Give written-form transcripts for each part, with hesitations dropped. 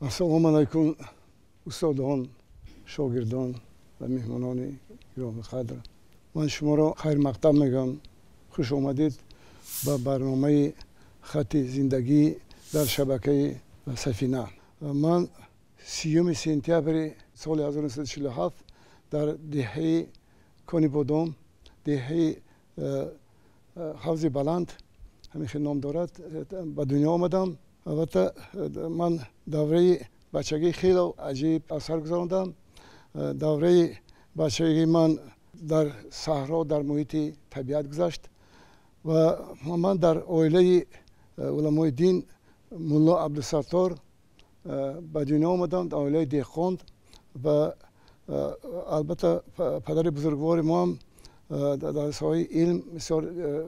Ассалому алайкум, устодон, шогирдон ва меҳмонони гиромиқадр. Ман шуморо хайрмақдам мегӯям. Хуш омадед ба барномаи «Хати зиндагӣ» дар шабакаи Сафина. Ман 30 сентябри соли 1947 дар деҳаи Конибодом, деҳаи Ҳавзи Баланд, ҳамин хел ном дорад, ба дунё омадам. Албатта, ман давраи бачагӣ хеле аҷиб аз сар гузарондам. Давраи бачагии ман дар саҳро, дар муҳити табиат гузашт ва ман дар оилаи уламои дин мулло Абдусаттор ба дунё омадам, дар оилаи деҳқон. Ва албатта, падари бузургвори моам дар соҳаи илм бисёр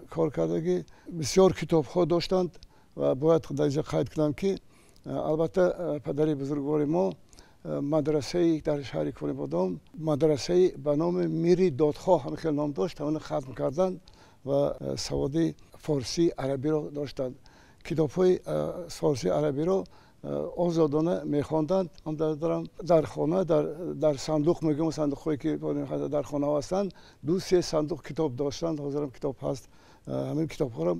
кор кардагӣ, бисёр китобҳо доштанд. Ва бояд дар инҷа қайд кунам, ки албатта, падари бузургвори мо мадрасаи дар шаҳри Конибодом, мадрасаи ба номи Мири Додхоҳ, ҳамин хел ном дошт, ҳамона хатм карданд ва саводи форсӣ, арабиро доштанд. Китобҳои форсӣ, арабиро озодона мехонданд. Дорам дар хона, дар сандуқ мегӯям, сандуқҳое ки дар хонаҳо ҳастанд, ду се сандуқ китоб доштанд. Ҳозирам китоб ҳаст. Ҳамин китобҳоро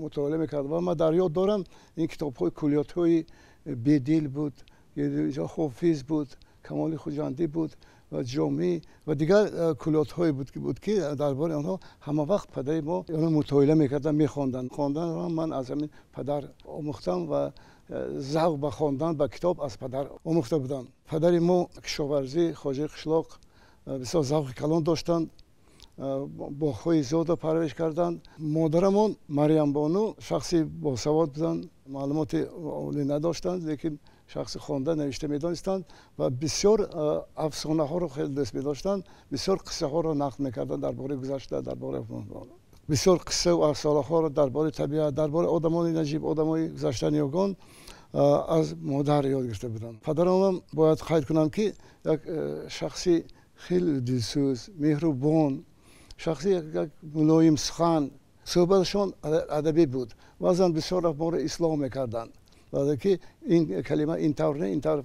мутолиа мекард ва ман дар ёд дорам, ин китобҳои куллиётҳои Бедил буд, Ҳофиз буд, Камоли Хуҷандӣ буд ва Ҷомӣ ва дигар куллиётҳое буд, ки дар бораи онҳо ҳама вақт падари мо мутолиа мекарданд, мехонданд. Хонданро ман аз ҳамин падар омӯхтам ва завқ ба хондан, ба китоб аз падар омӯхта будам. Падари мо кишоварзӣ, хоҷаи қишлоқ, бисёр завқи калон доштанд, боғҳои зиёдро парвариш карданд. Модарамон Марьямбону шахси босавод буданд, маълумоти олӣ надоштанд, лекин шахси хонда навишта медонистанд ва бисёр афсонаҳоро хеле дӯст медоштанд, бисёр қиссаҳоро нақл мекарданд дар бораи гузашта, дар бораи бисёр қиссаву афсонаҳоро дар бораи табиат, дар бораи одамони наҷиб, одамони гузашта, ниёгон аз модар ёд гирифта будам. Падарамам, бояд қайд кунам, ки як шахси хеле дилсӯз, меҳрубон, шахси як мулоимсухан, суҳбаташон адабӣ буд. Баъзан бисёр моро ислоҳ мекарданд, ки ин калима ин тавр не, ин тавр,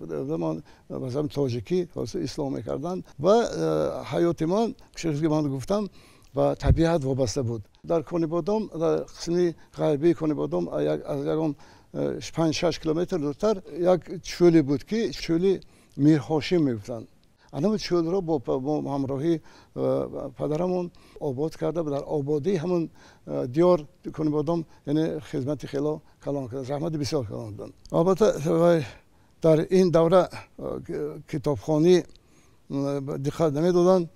масалан, тоҷикӣ ислоҳ мекарданд. Ва ҳаёти ман, ки ман гуфтам, ба табиат вобаста буд. Дар Конибодом, дар қисми ғарбии Конибодом, аз ягон 5-6 километр дуртар як чӯле буд, ки чӯли Мирҳошим мегуфтанд. Анами чӯлро бо ҳамроҳии падарамон обод карда, дар ободии ҳамон диёр Конибодом, яъне хизмати хело калон карда, заҳмати бисёр калон доданд. Албатта, дар ин давра китобхонӣ диққат намедоданд,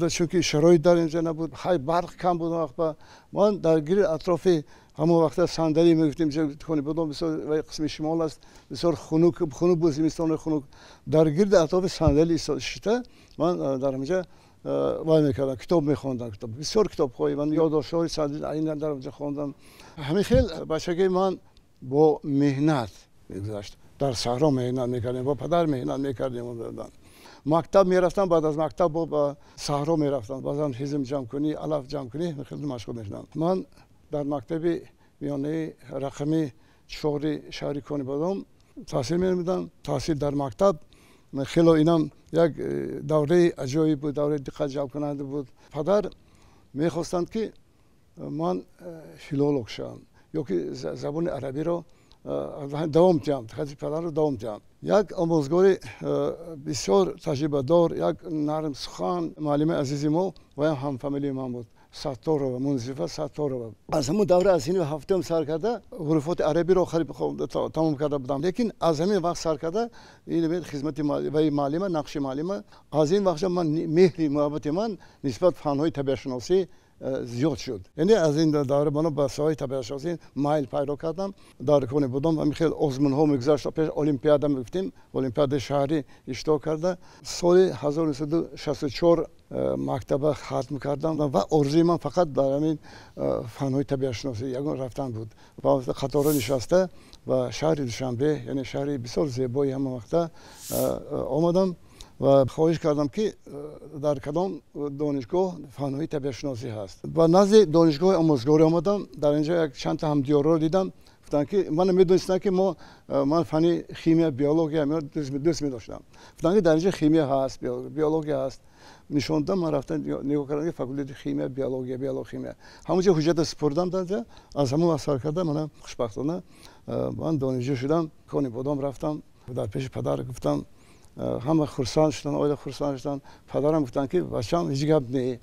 чунки шароит дар инҷа набуд, хай, барқ кам буд. Вақт ман дар гири атрофи ҳамон вақта сандалӣ мегуфтем, Конибодом бисёр қисми шимол аст, бисёр хунук, хунук буд, зимистони хунук. Дар гирди атрофи сандалӣ шита ман дар ҳаминҷа вай мекардам, китоб мехондам. Бисёр китобҳои ман, ёддоштҳои сандалӣ дар онҷа хондам. Ҳамин хел бачагии ман бо меҳнат мегузашт. Дар саҳро меҳнат мекардем, бо падар меҳнат мекардем. Мактаб мерафтам, баъд аз мактаб бо ба саҳро мерафтам, баъзан ҳизм ҷамъкунӣ, алаф ҷамъкунӣ хеле машғул мешудам. Ман дар мактаби миёнаи рақами 4-и шаҳри Конибодом таҳсил менамудам. Таҳсил дар мактаб хело инам як давраи аҷоиб буд, давраи диққат ҷалбкунанда буд. Падар мехостанд, ки ман филолог шавам ё ки забони арабиро давом диҳам, хати падарро давом диҳам. Як омӯзгори бисёр таҷрибадор, як нармсухан муаллими азизи мо, ваям ҳамфамилии ман буд, Сатторова, Мунзифа Сатторова. Аз ҳамон давра, аз синфи ҳафтум сар карда, ҳуруфоти арабиро хариб тамом карда будам, лекин аз ҳамин вақт сар карда ин хизмати ваи муаллима, нақши муаллима, аз ин вақт ман меҳри муҳаббати ман нисбат фанҳои табиатшиносӣ зиёд шуд. Яъне аз ин давра ман ба соҳаи табиатшиносӣ майл пайдо кардам. Дар Конибодом ҳамин хел озмунҳо мегузашт, пеш олимпиада мегуфтем, олимпиадаи шаҳрӣ иштирок карда, соли 1964 мактаба хатм кардам ва орзуи ман фақат дар ҳамин фанҳои табиатшиносӣ ягон рафтан буд. Ва қатора нишаста ба шаҳри Душанбе, яъне шаҳри бисёр зебои ҳамон вақта омадам ва хоҳиш кардам, ки дар кадом донишгоҳ фанҳои табиатшиносӣ ҳаст. Ба назди донишгоҳи омӯзгорӣ омадам. Дар инҷо як чандта ҳамдиёрро дидам. Гуфтанд, ки ман медонистанд, ки ман фани химия, биология дӯст медоштам. Гуфтанд, ки дар инҷо химия ҳаст, биология ҳаст. Нишон додам, ман рафтам, нигоҳ кардам, ки факултети химия, биология, биологхимия. Ҳамонҷо ҳуҷҷата супурдам, дар аз ҳамон сар карда манам хушбахтона ман донишҷӯ шудам. Кони Бодом рафтам, дар пеши падар гуфтам, ҳама хурсанд шуданд, оила хурсанд шуданд. Падарам гуфтанд, ки бачам, ҳеҷ гап не,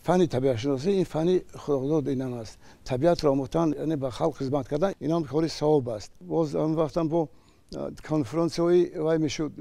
фани табиатшиносӣ ин фани худодод инам аст. Табиатро омӯхтан, яъне ба халқ хизмат кардан, инам кори савоб аст. Боз он вақтам бо конференсияҳои вай мешуд,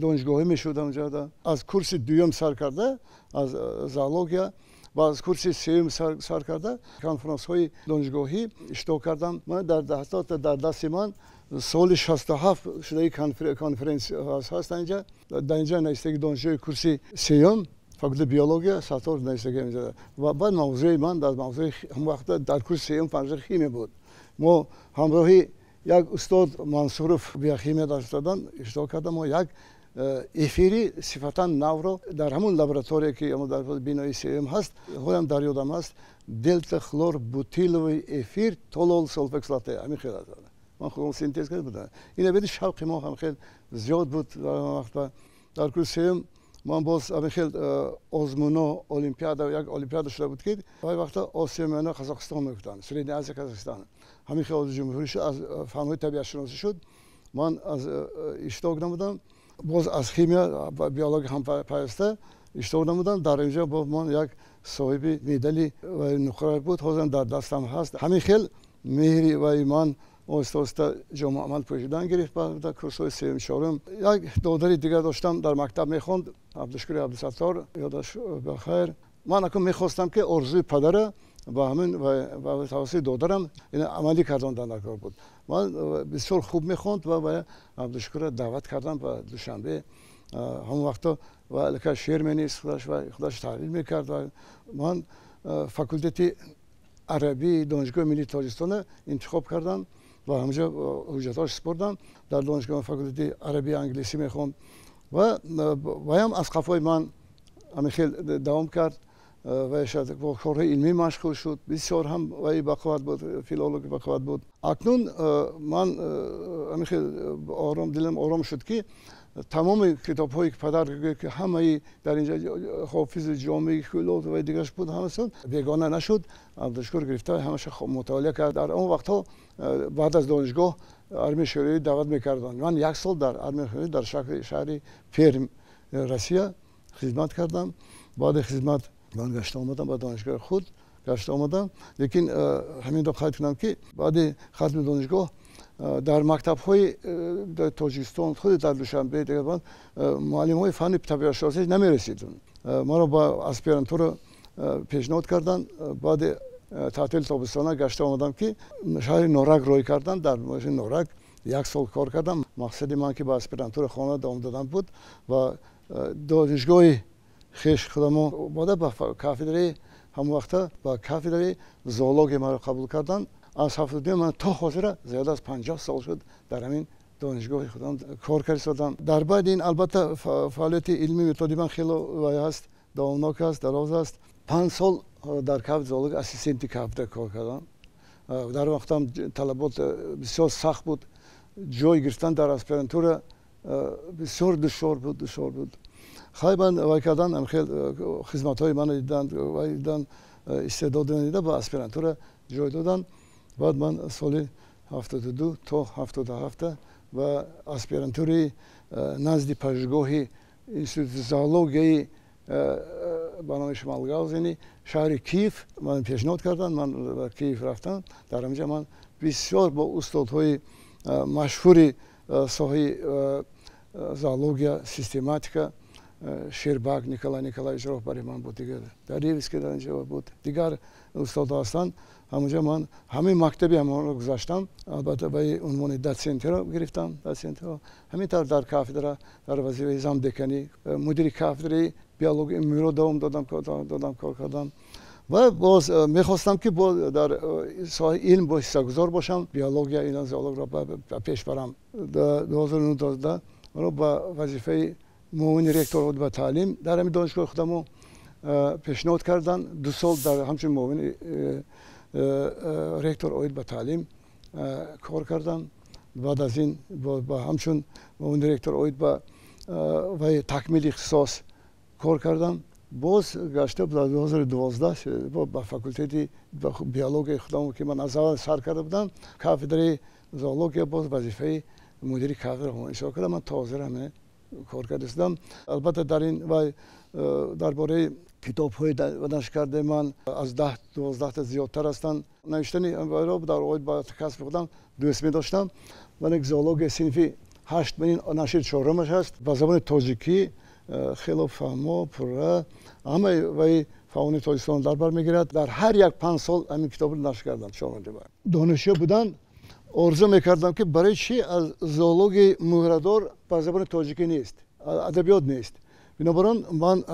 донишгоҳӣ мешуд онҷо. Аз курси дуюм сар карда, аз зоология ва аз курси сеюм сар карда конференсҳои донишгоҳӣ иштирок кардам. Ман дар ҳатто дар дасти ман соли 67 шудаи конференс ҳаст. Инҷа, дар инҷа навиштаги донишҷӯи курси сеюм, факултети биология, Саттор навиштаги инҷа. Ва баъд мавзӯи ман дар мавзӯи ҳамон вақта дар курси сеюм фанҷар химия буд. Мо ҳамроҳи як устод Мансуров биохимия дарс додан иштирок кардам. Мо як эфири сифатан навро дар ҳамон лаборатория, ки дар бинои сеюм ҳаст, ҳоям дар ёдам ҳаст, дельта хлор бутиловый эфир толол сулфокислота, ҳамин хел аст. Ман худам синтез карда будам. Ин абеди шавқи мо ҳам хел зиёд буд дар он вақт. Дар курси сеюм ман боз ҳамин хел озмуно, олимпиада, як олимпиада шуда буд, ки вай вақта Осиё Миёна, Қазоқистон мегуфтанд, Средняя Азия, Казахстан, ҳамин хел ҷумҳурӣ шуд, аз фанҳои табиатшиносӣ шуд. Ман аз иштирок намудам. Боз аз химия ва биология ҳам пайваста иштирок намудам. Дар инҷо боз ман як соҳиби медали нуқра буд, ҳозирам дар дастам ҳаст. Ҳамин хел меҳри вай ман оҳиста оҳиста ҷома амал пӯшидан гирифт. Дар курсҳои сеюм, чорум як додари дигар доштам, дар мактаб мехонд, Абдушкури Абдусаттор, ёдаш бахайр. Ман акун мехостам, ки орзуи падара ба ҳамин ба тавассути додарам амалӣ кардондан дар кор буд. Ман бисёр хуб мехонд ва Абдушкурро даъват кардам ба Душанбе. Ҳамон вақто ва аллакай шеър менавист худаш ва худаш таҳлил мекард. Ва ман факултети арабии Донишгоҳи миллии Тоҷикистонро интихоб кардам ва ҳамҷо ҳуҷҷатҳош супурдам. Дар донишгоҳ факултети арабии англисӣ мехонд ва ваям аз қафои ман ҳамин хел давом кард ва бо корҳои илмӣ машғул шуд. Бисёр ҳам вай бақувват буд, филолог бақувват буд. Акнун ман ҳамин хел ором, дилам ором шуд, ки тамоми китобҳое ки падар, ки ҳамаи дар инҷа Ҳофизи Ҷомии, Кӯлоб ва дигараш буд, ҳамасон бегона нашуд. Абдушкур гирифта ҳамаша мутолиа кард. Дар он вақтҳо баъд аз донишгоҳ армияи шӯравӣ даъват мекарданд. Ман як сол дар армияи шӯравӣ дар шаҳри Перм, Россия хизмат кардам. Баъди хизмат ман гашта омадам ба донишгоҳи худ, гашта омадам. Лекин ҳаминро қайд кунам, ки баъди хатми донишгоҳ дар мактабҳои Тоҷикистон, худи дар Душанбе, дигар муаллимҳои фанни табиатшиносӣ намерасиданд. Маро ба аспирантура пешниҳод карданд. Баъди таътили тобистона гашта омадам, ки шаҳри Норак рӯй кардам. Дар Норак як сол кор кардам. Мақсади ман ки ба аспирантура хона давом додан буд ва донишгоҳи хеш худамо омада ба кафедраи, ҳамон вақта ба кафедраи зоология маро қабул карданд. Аз 72 ман то ҳозира зиёда аз 50 сол шуд дар ҳамин донишгоҳи худам кор кардистодам. Дар баъди ин, албатта, фаъолияти илмии методии ман хело вай ҳаст, давомнок аст, дароз аст. 5 сол дар кафедраи зоология ассистенти кафедра кор кардам. Дар вақтам талабот бисёр сахт буд, ҷой гирифтан дар аспирантура бисёр душвор буд, душвор буд. Хай, ман вай кардан, хел хизматҳои маро дидан, вай дидан, истеъдоди ман дида, ба аспирантура ҷой доданд. Баъд ман соли 72 то 77 ба аспирантураи назди пажӯҳишгоҳи институти зоологияи ба номи Шмалгаузени шаҳри Киев ман пешниҳод карданд. Ман ба Киев рафтам. Дар ҳамҷа ман бисёр бо устодҳои машҳури соҳаи зоология, систематика, Шербак Николай Николаевич роҳбари ман буд, дигар Даревский дар инҷо буд, дигар устодҳо ҳастанд. Ҳамонҷо ман ҳамин мактаби ҳамонро гузаштам. Албатта, ба унвони дотсентиро гирифтам, дотсентиро. Ҳамин тавр дар кафедра дар вазифаи замдеканӣ, мудири кафедраи биология миро давом додам, кор кардам. Ва боз мехостам, ки дар соҳаи илм бо ҳиссагузор бошам, биология, ина зоологро ба пеш барам. 2019 маро ба вазифаи муовини ректор ба таълим дар ҳамин донишгоҳи худамо пешниҳод карданд. 2 сол дар ҳамчун муовини ректор оид ба таълим кор кардам. Баъд аз ин ҳамчун муовини ректор оид ба такмили ихтисос кор кардам. Боз гашта дар 2012 ба факултети биологияи худам, ки ман аз аввал сар карда будам, кафедраи зоология, боз вазифаи мудири кафедра иҷро кардам. Ман то ҳозир ҳама кор карда истодам. Албатта, дар ин вай дар бораи китобҳои нашр кардаи ман аз 10-12та зиёдтар ҳастанд. Навиштани вайро дар оид ба касби худам дӯст медоштам. Вале зоологияи синфи 8 ин нашри чорумаш аст, ба забони тоҷикӣ хело фаҳмо, пурра, ҳамаи ваи фаъолони Тоҷикистон дар бар мегирад. Дар ҳар як 5 сол ҳамин китобро нашр кардам. Донишҷӯ будан орзу мекардам, ки барои чӣ аз зоологияи муҳрадор ба забони тоҷикӣ нест, адабиёт нест. Бинобар он ман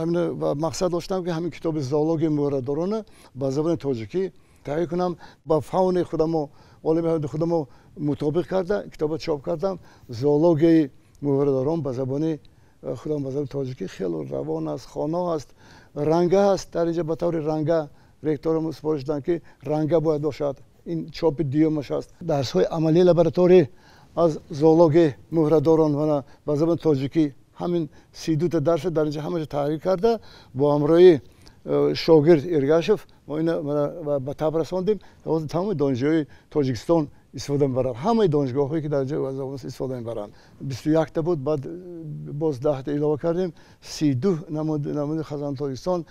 мақсад доштам, ки ҳамин китоби зоологияи муҳрадорона ба забони тоҷикӣ таҳия кунам, ба фауни худамо, олими худамо мутобиқ карда китобро чоп кардам. Зоологияи муҳрадорон ба забони худам, ба забони тоҷикӣ хело равон аст, хоно аст, ранга аст. Дар инҷа ба таври ранга ректорам супориш доданд, ки ранга бояд бошад. Ин чопи дуюмаш аст. Дарсҳои амалии лабораторӣ аз зоологияи муҳрадорон ба забони тоҷикӣ, ҳамин 32та дарса дар инҷа ҳамаша таҳрир карда, бо ҳамроҳии шогирд Иргашев мо ина ба таб расондем. Тамоми донишҷӯи Тоҷикистон истифода мебаранд, ҳамаи донишгоҳҳое, ки дар инҷа истифода мебаранд. 21та буд, баъд боз 10та илова кардем, 32 намуди хазанони Тоҷикистон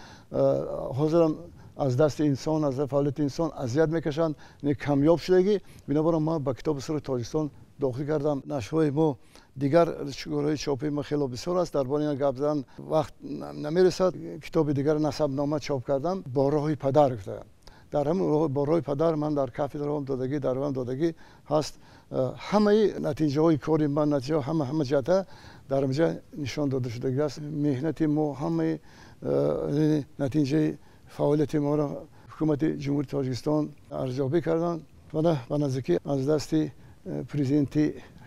ҳозирам аз дасти инсон, аз фаъолияти инсон азият мекашанд, камёб шудагӣ. Бинобар он ман ба китоби сурхи Тоҷикистон дохил кардам. Нашрҳои мо, дигар корҳои чопии мо хело бисёр аст, дар бораи ин гап задан вақт намерасад. Китоби дигар насабнома чоп кардам, бо роҳи падар гуфта. Дар ҳамин бо роҳи падар ман дар кафедраам додагӣ, дар вам додагӣ ҳаст. Ҳамаи натиҷаҳои кори ман, натиҷаҳо ҳама ҷиҳата дар инҷа нишон дода шудагӣ аст. Меҳнати мо, ҳамаи натиҷаи фаъолияти моро ҳукумати Ҷумҳурии Тоҷикистон арзёбӣ карданд. Ба наздикӣ аз дасти президенти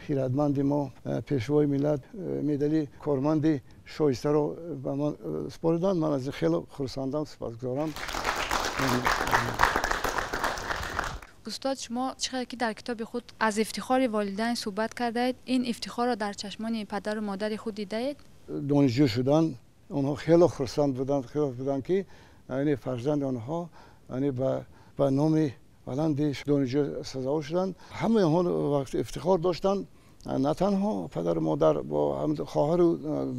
хирадманди мо, пешвои миллат, медали корманди шоистаро ба ман супориданд. Ман аз ин хело хурсандам, сипосгузорам. Устод, шумо чӣ қадр ки дар китоби худ аз ифтихори волидайн суҳбат кардаед, ин ифтихорро дар чашмони падару модари худ дидаед? Донишҷӯ шудан онҳо хело хурсанд буданд, хело буданд, ки фарзанди онҳо ба номи баланди донишҷӯ сазовор шуданд. Ҳамаи онҳо вақт ифтихор доштанд. На танҳо падару модар, бо хоҳару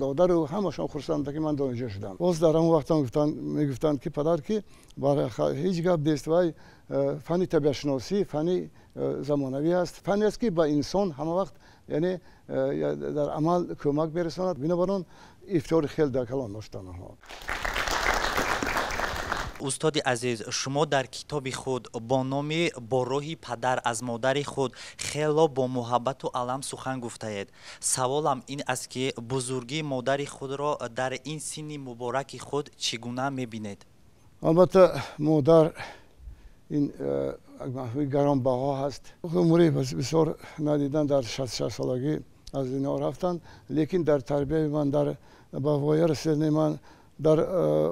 додару ҳамашон хурсанд, ки ман донишҷӯ шудам. Боз дар ҳамон вақтам мегуфтанд, ки падар, ки ҳеҷ гап нест, вай фанни табиатшиносӣ фанни замонавӣ аст, фанне аст, ки ба инсон ҳама вақт, яъне дар амал кӯмак мерасонад. Бинобар он ифтихори хеле дар калон доштанд онҳо. Устоди азиз, шумо дар китоби худ бо номи «Бо роҳи падар» аз модари худ хело бо муҳаббату алам сухан гуфтаед. Саволам ин аст, ки бузургии модари худро дар ин синни мубораки худ чӣ гуна мебинед? Албатта, модар ин маҳвии гаронбаҳо ҳаст. Умри бисёр надидан, дар 66 солагӣ аз дунё рафтанд, лекин дар тарбияи ман, дар ба воя расидани ман, дар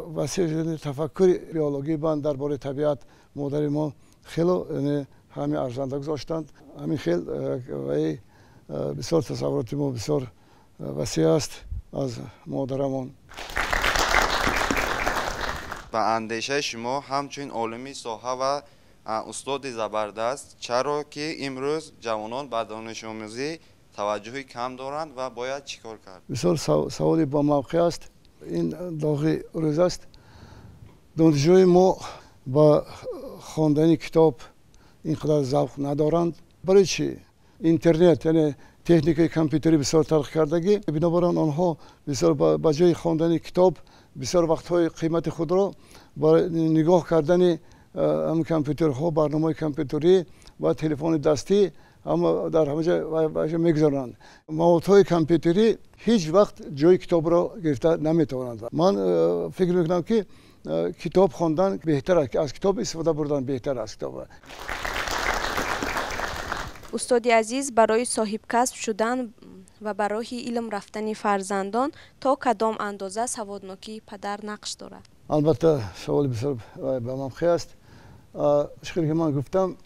васеъ шудани тафаккури биологии ман дар бораи табиат модари мо хело ҳами арзанда гузоштанд. Ҳамин хел ваи бисёр тасаввуроти мо бисёр васеъ аст аз модарамон. Ба андешаи шумо, ҳамчун олими соҳа ва устоди забардаст, чаро ки имрӯз ҷавонон ба донишомӯзӣ таваҷҷӯҳи кам доранд ва бояд чӣ кор кард? Бисёр саволи бомавқеъ аст, ин доғи рӯз аст. Донишҷӯи мо ба хондани китоб ин қадар завқ надоранд. Барои чӣ? Интернет, яъне техникаи компютерӣ бисёр тараққӣ кардагӣ. Бинобар он онҳо бисёр ба ҷои хондани китоб бисёр вақтҳои қимати худро ба нигоҳ кардани компютерҳо, барномаҳои компютерӣ ва телефони дастӣ ҳама дар ҳама ҷо мегузаронанд. Маводҳои компютерӣ ҳеҷ вақт ҷои китобро гирифта наметавонанд. Ман фикр мекунам, ки китоб хондан беҳтар аст, аз китоб истифода бурдан беҳтар аст китоб. Устоди азиз, барои соҳибкасб шудан ва ба роҳи илм рафтани фарзандон то кадом андоза саводнокии падар нақш дорад? Албатта, саволи бисёр ба мавқеъ аст. Чӣ хеле ки ман гуфтам,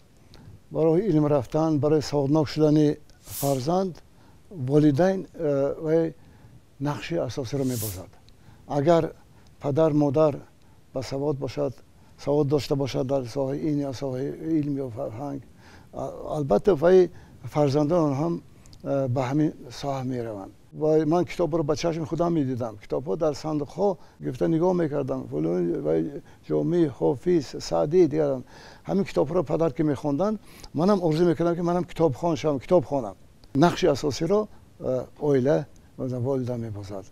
Ба роҳи илм рафтан, барои саводнок шудани фарзанд волидайн вай нақши асосиро мебозад. Агар падар модар ба савод бошад, савод дошта бошад дар соҳаи ин ё соҳаи илм ё фарҳанг, албатта вай фарзандон ҳам ба ҳамин соҳа мераванд. Ва ман китобро ба чашми худам медидам. Китобҳо дар сандуқҳо гирифта нигоҳ мекардам. Вай Ҷомӣ, Ҳофиз, Саъдӣ, дигарон. Ҳамин китобҳоро падар ки мехонданд, манам орзу мекардам ки манам китобхон шавам, китоб хонам. Нақши асосиро оила ва волидайн мебозад.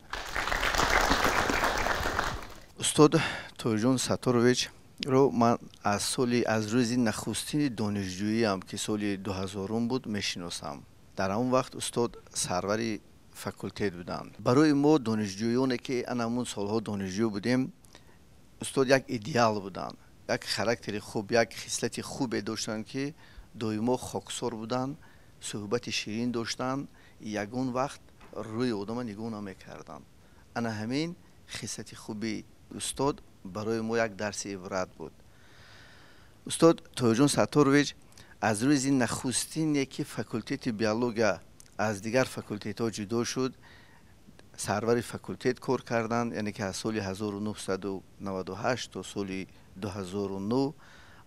Устод Тоирҷон Сатторович ро ман аз рӯзи нахустини донишҷӯиам, ки соли 2000 буд, мешиносам. Дар он вақт устод сарвари факултет буданд. Барои мо донишҷӯёне ки анамун солҳо донишҷӯ будем, устод як идеал буданд, як характери хуб, як хислати хубе доштанд, ки доимо хоксор буданд, суҳбати ширин доштанд, ягон вақт рӯи одама нигоҳ намекарданд. Ана ҳамин хислати хуби устод барои мо як дарси ибрат буд. Устод Тоирҷон Сатторович аз рӯзи нахустине ки факултети биология аз дигар факултетҳо ҷудо шуд, сарвари факултет кор карданд, яъне ки аз соли 1998 то соли 2009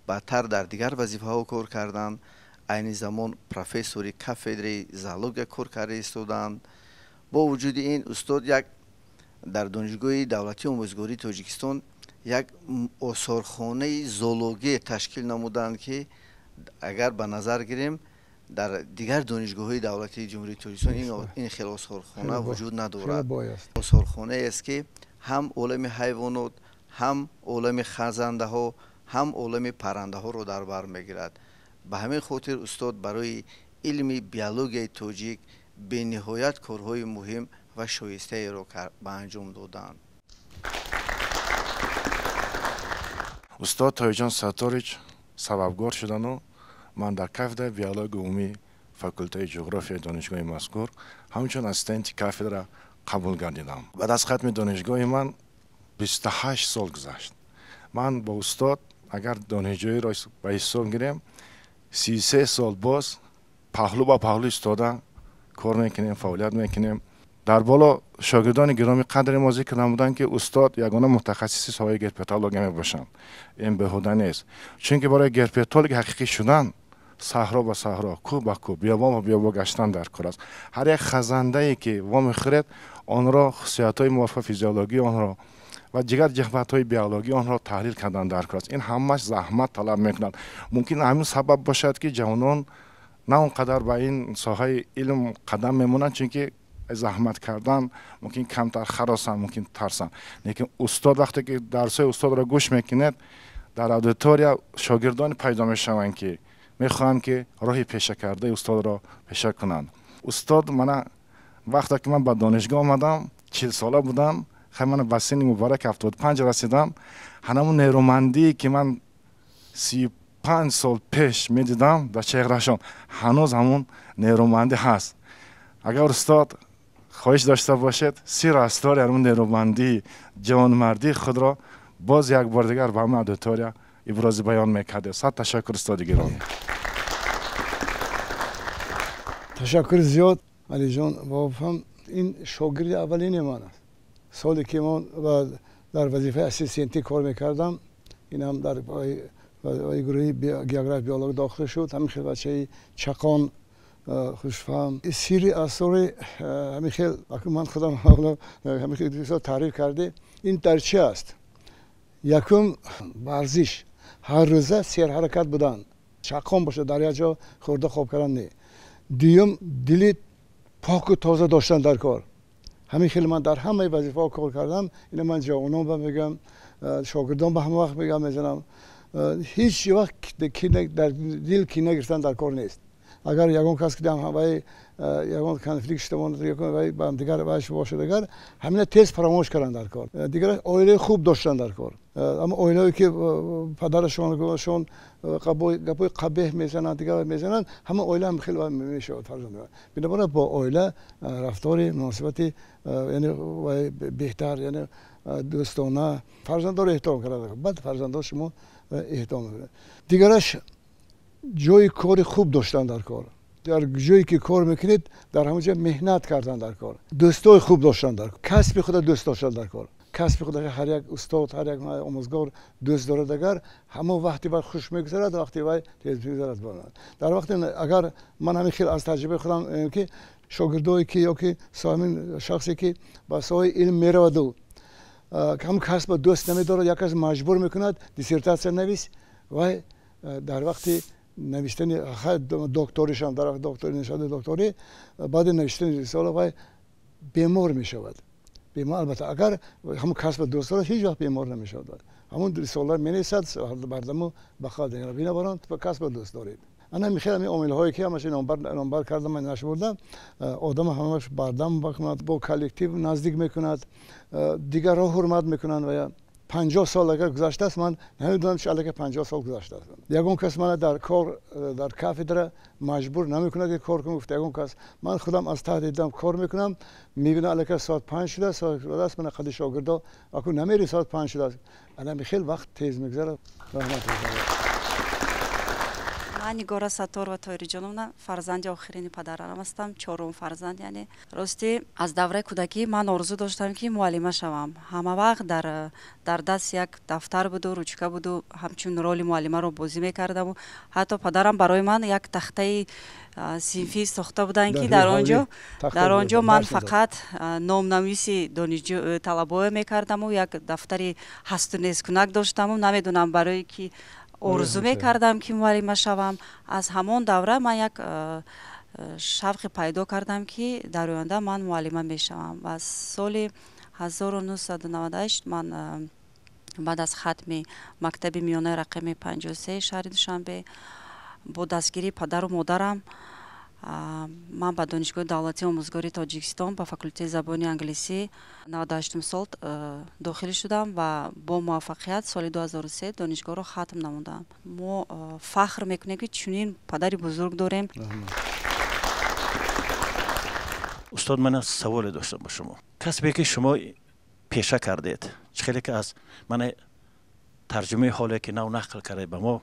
баъдтар дар дигар вазифаҳо кор карданд. Айни замон профессори кафедраи зоология кор карда истоданд. Бо вуҷуди ин устод як дар Донишгоҳи давлатии омӯзгории Тоҷикистон як осорхонаи зоология ташкил намуданд, ки агар ба назар гирем, дар дигар донишгоҳҳои давлатии Ҷумҳурии Тоҷикистон ин хел осорхона вуҷуд надорад. Осорхонаест, ки ҳам олами ҳайвонот, ҳам олами хазандаҳо, ҳам олами паррандаҳоро дар бар мегирад. Ба ҳамин хотир устод барои илми биологияи тоҷик бениҳоят корҳои муҳим ва шоистаеро ба анҷом доданд. Устод Тоирҷон Сатторович сабабгор шудану ман дар кафедраи биологияи умумии факултаи ҷуғрофияи донишгоҳи мазкур ҳамчун ассистенти кафедра қабул гардидам. Баъд аз хатми донишгоҳи ман 28 сол гузашт. Ман бо устод агар донишҷӯиро ба ҳисоб гирем, 33 сол боз паҳлӯ ба паҳлӯ истода кор мекунем, фаъолият мекунем. Дар боло шогирдони гиромӣ қадри мо зикр намуданд, ки устод ягона мутахассиси соҳаи герпетология мебошанд. Ин беҳуда нест, чунки барои герпетологи ҳақиқӣ шудан саҳро ба саҳро, кӯҳ ба кӯҳ, биёбон ба биёбон гаштан дар кор аст. Ҳар як хазандае ки вомехӯред, онро хусусиятҳои морфофизиологии онро ва дигар ҷиҳатҳои биологии онро таҳлил кардан дар кор аст. Ин ҳамааш заҳмат талаб мекунад. Мумкин ҳамин сабаб бошад, ки ҷавонон на он қадар ба ин соҳаи илм қадам мемонанд, чунки заҳмат кардан мумкин камтар харосанд, мумкин тарсанд. Лекин устод вақте ки дарсҳои устодро гӯш мекунед, дар аудитория шогирдоне пайдо мешаванд, ки мехоҳанд, ки роҳи пешакардаи устодро пеша кунанд. Устод мана вақте ки ман ба донишгоҳ омадам, 40 сола будам, хай мана ба синни муборак 75 расидам, ҳанамун нерӯмандие ки ман 35 сол пеш медидам дар чеҳрашон, ҳанӯз ҳамун нерӯмандӣ ҳаст. Агар устод хоҳиш дошта бошед, сиру асрори ҳамун нерӯмандии ҷавонмардии худро боз як бор дигар ба ҳама аудитория ибрози баён мекардед. Сад ташаккур, устоди гиромӣ. Ташаккури зиёд, Алиҷон Вофам. Ин шогирди аввалини ман аст. Соле ки ман дар вазифаи ассистентӣ кор мекардам, инам дар гурӯҳи географ биолог дохил шуд. Ҳамин хел бачаи чақон, хушфаҳм, сирри асрори ҳамин хел ман худам ҳамин хел таъриф карде. Ин дар чи аст? Якум, варзиш, ҳар рӯза серҳаракат будан, чақон бошад, дар як ҷо хӯрда хоб кардан не. Дуюм, дили поку тоза доштан дар кор. Ҳамин хел ман дар ҳамаи вазифаҳо кор кардам. Ина ман ҷавонон ба мегӯям, шогирдон ба ҳама вақт мегӯям, мезанам, ҳеҷ вақт дар дил кина гирифтан дар кор нест. Агар ягон кас ки вай ягон конфликт шуда вай ба дигар вайш бошад, агар ҳамина тез фаромӯш кардан дар кор. Дигар оилаи хуб доштан дар кор. Аммо оилае ки падарашон гапои қабеҳ мезананд, дигар мезананд, ҳама оила ҳам хеле мешавад фарзанд. Бинобар ин бо оила рафтори муносибати яъне беҳтар, яъне дӯстона, фарзандоро эҳтиром кардан, баъд фарзандо шумо эҳтиром мекунанд. Дигараш Ҷои кори хуб доштан дар кор, дар ҷое ки кор мекунед, дар ҳамон ҷо меҳнат кардан дар кор, дӯстои хуб доштан дар кор, касби худа дӯст доштан дар кор. Касби худа ҳар як устод, ҳар як омӯзгор дӯст дорад, агар ҳамон вақти вай хуш мегузарад, вақти вай тез мегузарад. Дар вақте агар ман ҳамин хел аз таҷрибаи худам, ки шогирдое ки ё ки ҳамин шахсе ки ба соҳаи илм мераваду ҳамон касба дӯст намедорад, як кас маҷбур мекунад диссертатсия навис, вай дар вақти навиштани докторишам, дар вақти доктори навиштани докторӣ, баъди навиштани рисола вай бемор мешавад. Бемор, албатта, агар ҳамон касба дӯст дорад, ҳеҷ вақт бемор намешавад. Ҳамон рисола менависад, бардаму ба қавл. Бинобар он касба дӯст доред. Ана ҳамин хел ҳамин омилҳое ки ҳамаша номбар кардам, ман нашмурдам, одам ҳамаш бардам мекунад, бо коллектив наздик мекунад, дигарро ҳурмат мекунанд. Ва я 50 сол агар гузаштааст, ман намедонам чи аллакай 50 сол гузаштааст. Ягон кас мана дар кор, дар кафедра маҷбур намекунад ки кор кун, гуфт ягон кас. Ман худам аз таҳти дидам кор мекунам, мебинам аллакай соат 5 шудааст, соат шудааст, мана қади шогирдо аку намери, соат 5 шудааст. Ана ҳамин хел вақт тез мегузарад. Раҳмат. Ман Нигора Сатторова Тоириҷоновна, фарзанди охирини падарам ҳастам, чорум фарзанд. Яъне ростӣ аз давраи кӯдакӣ ман орзу доштам, ки муаллима шавам. Ҳама вақт дар даст як дафтар буду ручка буду, ҳамчун роли муаллимаро бозӣ мекардаму ҳатто падарам барои ман як тахтаи синфӣ сохта буданд, ки дар он ҷо ман фақат номнависи донишҷӯ талабое мекардаму як дафтари ҳасту несткунак доштаму намедонам барое ки орзу мекардам, ки муаллима шавам. Аз ҳамон давра ман як шавқе пайдо кардам, ки дар оянда ман муаллима мешавам. Ва соли 1998 ман баъд аз хатми мактаби миёнаи рақами 53 шаҳри Душанбе бо дастгирии падару модарам ман ба Донишгоҳи давлатии омӯзгории Тоҷикистон ба факултети забони англисӣ 98 сол дохил шудам ва бо муваффақият соли 2003 донишгоҳро хатм намудам. Мо фахр мекунем, ки чунин падари бузург дорем. Устод, ман саволе доштам ба шумо. Касбе ки шумо пеша кардед, чӣ хеле ки аз мана тарҷумаи ҳоле ки нав нақл кардед ба мо,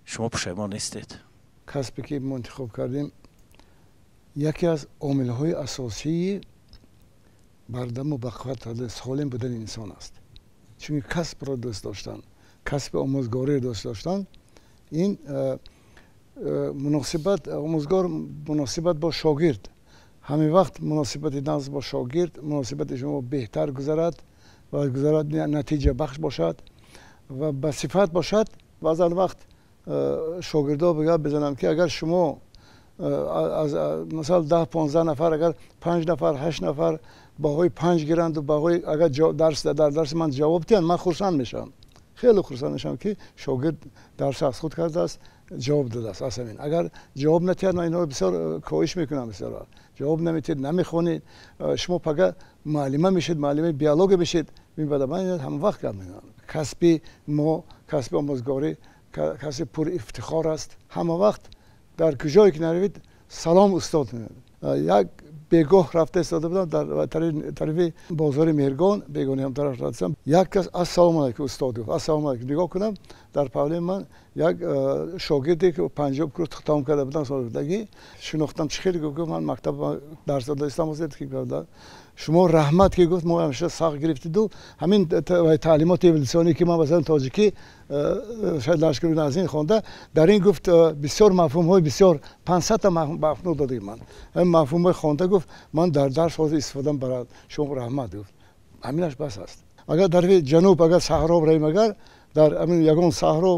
шумо пушаймон нестед? Касбе ки мо интихоб кардем, яке аз омилҳои асосии бардаму бақувват, солим будани инсон аст. Чунки касбро дӯст доштан, касби омӯзгориро дӯст доштан, ин муносибат омӯзгор, муносибат бо шогирд, ҳамин вақт муносибати нағз бо шогирд, муносибати шумо беҳтар гузарад ва гузарад, натиҷабахш бошад ва ба сифат бошад. Баъзан вақт шогирдо бигап бизанам, ки агар шумо аз масалан 10-15 нафар, агар панҷ нафар, ҳашт нафар баҳои 5 гиранду баҳои агар дарс дар дарси ман ҷавоб диҳанд, ман хурсанд мешавам, хеле хурсанд мешавам, ки шогирд дарс аз худ кардааст, ҷавоб додааст. Аз ҳамин агар ҷавоб натиҳад, ман инҳоро бисёр коҳиш мекунам. Бисёр ҷавоб наметиҳед, намехонед, шумо пага муаллима мешед, муаллимаи биология мешед. Мебада ман ҳама вақт гап мезанам, касби мо, касби омӯзгорӣ, касби пур ифтихор аст. Ҳама вақт дар куҷое ки наравед, «Салом, устод». Як бегоҳ рафта истода будам дар тарафи бозори Меҳргон, бегоҳи ҳам тараф рафтам, як кас «Ассалому алайкум, устод» гуфт. «Ассалому алайкум». Нигоҳ кунам, дар паҳлӯи ман як шогирде ки панҷум курс тамом карда будам, солгӣ шинохтам. Чӣ хеле гуфт, ман мактаб дарс дода истам. Ки шумо раҳмат, ки гуфт, мо ҳамеша сахт гирифтиду ҳамин таълимоти эволютсионӣ, ки ман масалан тоҷикӣ шояд лашкари назин хонда, дар ин гуфт бисёр мафҳумҳои бисёр, 500-та мафҳум дода, ман ҳамин мафҳумҳои хонда, гуфт, ман дар дарс ҳозир истифода барад, шумо раҳмат, гуфт. Ҳаминаш бас аст. Агар дар ҷануб, агар саҳро равем, агар дар ҳамин ягон саҳро,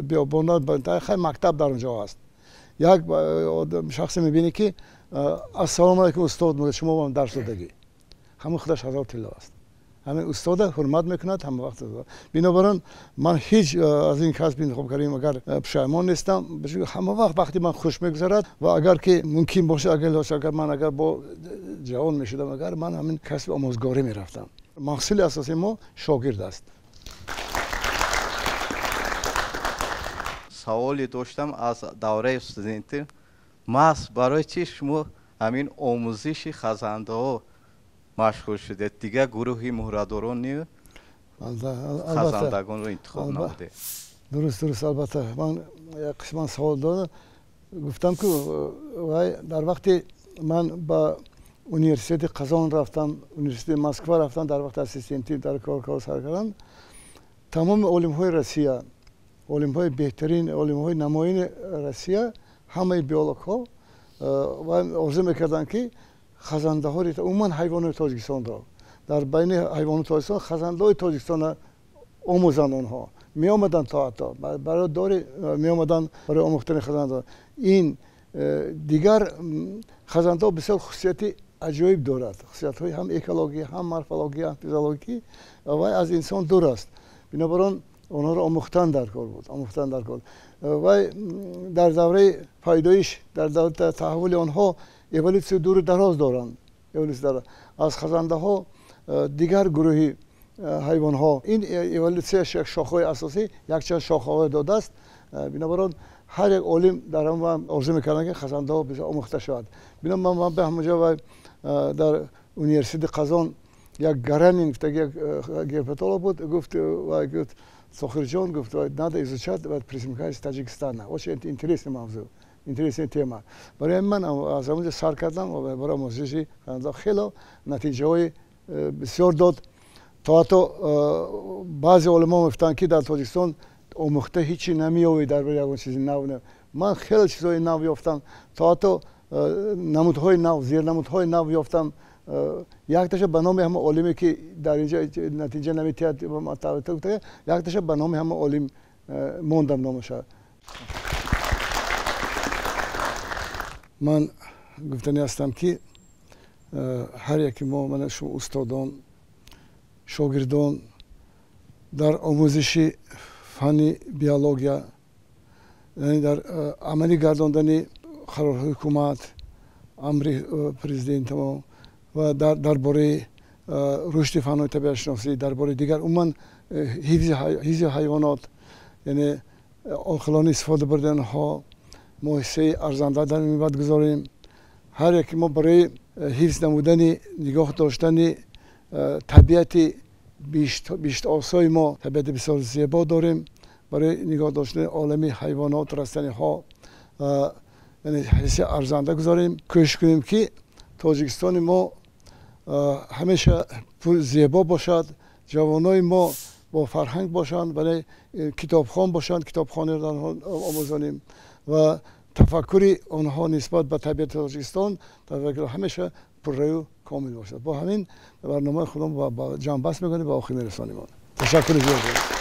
биёбона, хай мактаб дар он ҷо ҳаст, як шахсе мебинӣ, ки «Ассалому алайкум, устод» мегӯяд, шумо вам дарс додагӣ, ҳамон худаш ҳазор тилло аст. Ҳамин устода ҳурмат мекунад ҳама вақт. Бинобар он ман ҳеҷ аз ин касби интихоб кардем агар пушаймон нестам. Ҳама вақт вақти ман хуш мегузарад ва агар ки мумкин бошад, агар ман агар бо ҷавон мешудам, агар ман ҳамин касби омӯзгорӣ мерафтам. Маҳсули асосии мо шогирд аст. Саволе доштам аз давраи студентӣ: маҳз барои чӣ шумо ҳамин омӯзиши хазандаҳо машғул шудед, дигар гурӯҳи муҳрадорони хазандагонро интихоб намудед? Дуруст, албатта, ман қисман савол додам, гуфтам ки вай дар вақти ман ба университети Қазон рафтам, университети Москва рафтам, дар вақти ассистентӣ дар кор сар кардам, тамоми олимҳои Россия, олимҳои беҳтарин, олимҳои намоёни Россия, ҳамаи биологҳо орзу мекарданд, ки хазандаҳои, умуман ҳайвоноти Тоҷикистонро, дар байни ҳайвоноти Тоҷикистон хазандаҳои Тоҷикистонро омӯзанд. Онҳо меомаданд, то ҳатто барои дори меомаданд барои омӯхтани хазандаҳо. Ин дигар хазандаҳо бисёр хусусияти аҷоиб дорад, хусусиятҳои ҳам экологӣ, ҳам морфологӣ, ҳам физиологӣ, вай аз инсон дур аст. Бинобар он онҳоро омӯхтан дар кор буд, омӯхтан дар кор. Вай дар давраи пайдоиш, дар давраи таҳаввули онҳо эволютсияи дуру дароз доранд. Аз хазандаҳо дигар гурӯҳи ҳайвонҳо ин эволютсияш як шохҳои асосӣ, якчанд шохаҳое додааст. Бинобар он ҳар як олим дар ҳамон орзу мекарданд, ки хазандаҳо бисёр омӯхта шавад. Бинобар ман ба ҳамонҷо вай дар университети Қазон як Гаранин гуфтаги як герпетолог буд, гуфт, вай гуфт: «Сохирҷон, гуфт, надо изучать пресмыкающихся Таджикистана, очень интересный мавзӯъ, интересная тема». Барои ман аз ҳамонҷо сар кардам барои омӯзиши хазандаҳо, хело натиҷаҳои бисёр дод. То ҳатто баъзе олимон мегуфтанд, ки дар Тоҷикистон омӯхта ҳечи намеёбӣ дар бораи ягон чизи нав. Ман хеле чизҳои нав ёфтам, то ҳатто намудҳои нав, зернамудҳои нав ёфтам. Якташа ба номи ҳама олиме, ки дар инҷа натиҷа наметиҳад, якташа ба номи ҳама олим мондам номаша. Ман гуфтанӣ ҳастам, ки ҳар яке мо, мана шумо устодон, шогирдон, дар омӯзиши фанни биология, яъне дар амалӣ гардондани қарорҳои ҳукумат, амри президентамо ва дар бораи рушди фанҳои табиатшиносӣ, дар бораи дигар умуман ҳифзи ҳайвонот, яъне оқилона истифода бурдани онҳо, мо ҳиссаи арзанда дар ин гузорем. Ҳар яке мо барои ҳифз намудани, нигоҳ доштани табиати биҳиштосои мо, табиати бисёр зебо дорем, барои нигоҳ доштани олами ҳайвонот, растаниҳо, яъне ҳиссаи арзанда гузорем. Кӯшиш кунем, ки Тоҷикистони мо ҳамеша зебо бошад, ҷавонои мо бо фарҳанг бошанд, вале китобхон бошанд, китобхониро омӯзонем ва тафаккури онҳо нисбат ба табиати Тоҷикистон тафаккур ҳамеша пурраю комил бошад. Бо ҳамин барномаи худам ба ҷамъбаст мекунем, ба охир мерасонем. Ташаккури зиёд.